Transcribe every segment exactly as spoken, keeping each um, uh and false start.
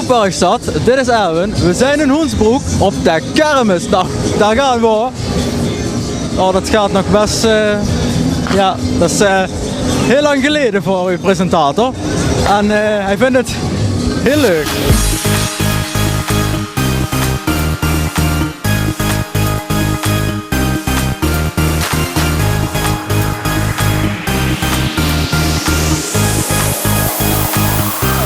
Parkstad, dit is Erwin. We zijn in Hoensbroek op de kermis. Nou, daar gaan we, hoor. Oh, dat gaat nog best, eh, ja, dat is, eh, heel lang geleden voor uw presentator. En, eh, hij vindt het heel leuk.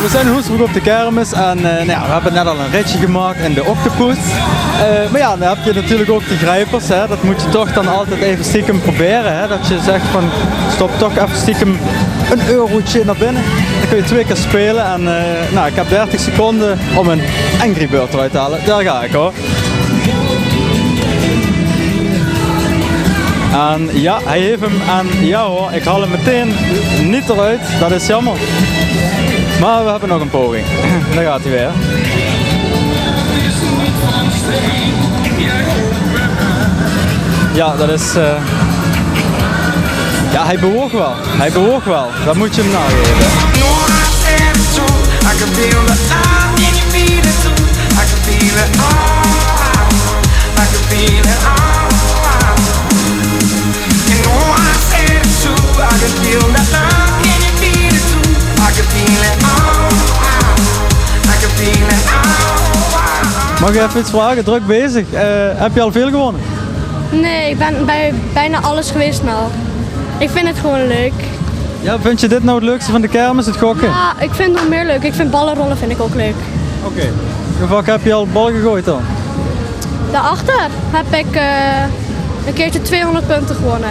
We zijn in Hoensbroek op de kermis en, eh, nou ja, we hebben net al een ritje gemaakt in de octopus. Eh, maar ja, dan heb je natuurlijk ook die grijpers, hè. Dat moet je toch dan altijd even stiekem proberen, hè. Dat je zegt van, stop toch even stiekem een eurotje naar binnen. Dan kun je twee keer spelen en, eh, nou, ik heb dertig seconden om een Angry Bird eruit te halen. Daar ga ik, hoor. En ja, hij heeft hem. En ja hoor, ik haal hem meteen niet eruit. Dat is jammer. Maar we hebben nog een poging. Daar gaat hij weer. Ja, dat is, eh, ja, hij bewoog wel. Hij bewoog wel. Dat moet je hem nageven. No, I said it's true. I can feel the love. Can you feel it too? I can feel it all. I can feel it all. You know I said it's true. I can feel that love. Can you feel it too? I can feel it all. I can feel it all. Mag ik even iets vragen? Druk bezig. Eh, heb je al veel gewonnen? Nee, ik ben bij bijna alles geweest nou. Ik vind het gewoon leuk. Ja, vind je dit nou het leukste van de kermis, het gokken? Ja, ik vind het nog meer leuk. Ik vind ballenrollen vind ik ook leuk. Oké. Hoe vaak heb je al bal gegooid dan? Daarachter heb ik, eh, een keertje tweehonderd punten gewonnen.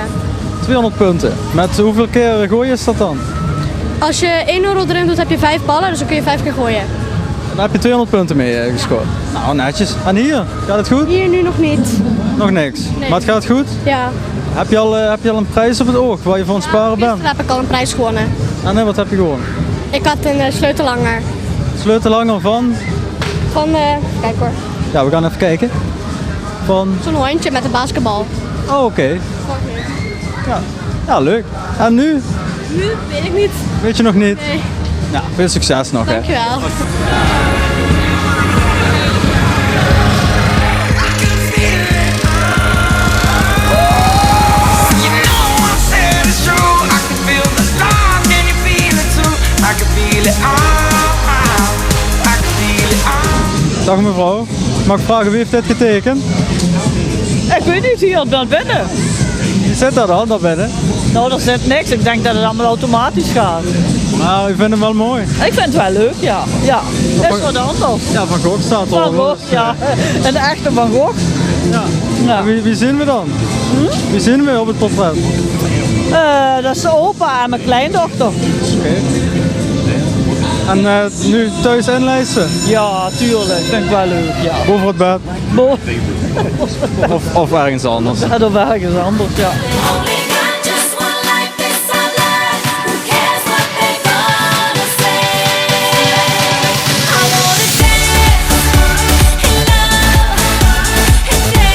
Tweehonderd punten. Met hoeveel keer gooien is dat dan? Als je één euro erin doet, heb je vijf ballen, dus dan kun je vijf keer gooien. Daar heb je tweehonderd punten mee, eh, gescoord. Nou, netjes. En hier? Gaat het goed? Hier nu nog niet. Nog niks? Nee. Maar het gaat goed? Ja. Heb je al, eh, heb je al een prijs op het oog waar je voor aan het sparen bent? Gisteren heb ik al een prijs gewonnen. En, eh, wat heb je gewonnen? Ik had een, eh, sleutelhanger. Sleutelhanger van? Van, eh, kijk hoor. Ja, we gaan even kijken. Van? Zo'n hondje met een basketbal. Oh, oké. Ja. Ja, leuk. En nu? Nu weet ik niet. Weet je nog niet? Nee. Nou, veel succes nog, hè. Dankjewel. Dag mevrouw. Mag ik vragen, wie heeft dit getekend? Ik weet niet, hier, daar binnen. Wie zit dat dan, daar binnen? Nou, er zit niks. Ik denk dat het allemaal automatisch gaat. Maar u vindt hem wel mooi? Ik vind het wel leuk, ja. Ja. Het is wat anders. Ja, Van Gogh staat er. Van Gogh, ja. Een echte Van Gogh. Ja. Ja. Wie, wie zien we dan? Hm? Wie zien we op het portret? Eh, dat is de opa en mijn kleindochter. Oké. En, eh, nu thuis inlijsten? Ja, tuurlijk. Vind ik wel leuk, ja. Boven het bed? Bo- Of, of ergens anders? Ja, of ergens anders, ja. Only got just one life, this our life. Who cares what they gonna say? I wanna dance in love and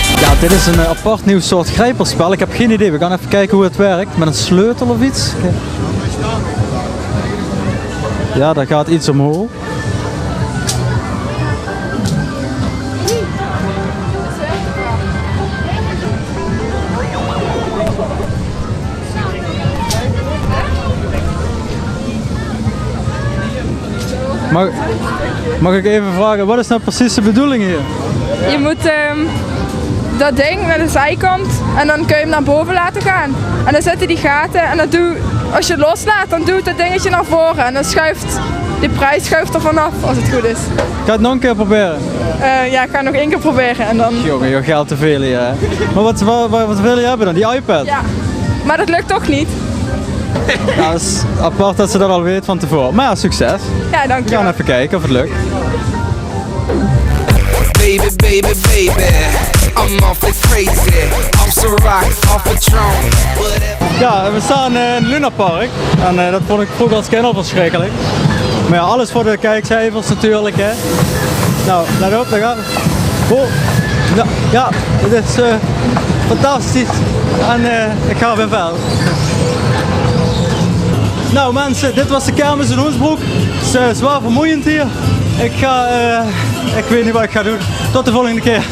dance. Ja, dit is een, eh, apart nieuw soort grijperspel. Ik heb geen idee. We gaan even kijken hoe het werkt. Met een sleutel of iets. Ja, daar gaat iets omhoog. Mag, mag ik even vragen, wat is nou precies de bedoeling hier? Je moet, ehm, dat ding naar de zijkant en dan kun je hem naar boven laten gaan. En dan zitten die gaten en dat doe, als je loslaat, dan duwt dat dingetje naar voren en dan schuift die prijs schuift er vanaf, als het goed is. Ga het nog een keer proberen. Eh, ja, ik ga nog één keer proberen en dan... Jongen, joh, geld te veel hier, hè. Maar wat, wat, wat, wat wil je hebben dan? Die iPad? Ja, maar dat lukt toch niet. Ja, dat is apart dat ze dat al weet van tevoren. Maar ja, succes. Ja, dank je wel. We gaan even kijken of het lukt. Baby, baby, baby, I'm off the crazy, off Ciroc, off Patron, whatever. Ja, we staan, eh, in Luna Park. En, eh, dat vond ik vroeger als kind al verschrikkelijk. Maar ja, alles voor de kijkcijfers natuurlijk, hè. Nou, let op, daar gaat het. Oh, ja, ja, het is, eh, fantastisch. En, eh, ik ga weer verder. Nou mensen, dit was de kermis in Hoensbroek. Het is, eh, zwaar vermoeiend hier. Ik ga, eh, ik weet niet wat ik ga doen. Tot de volgende keer.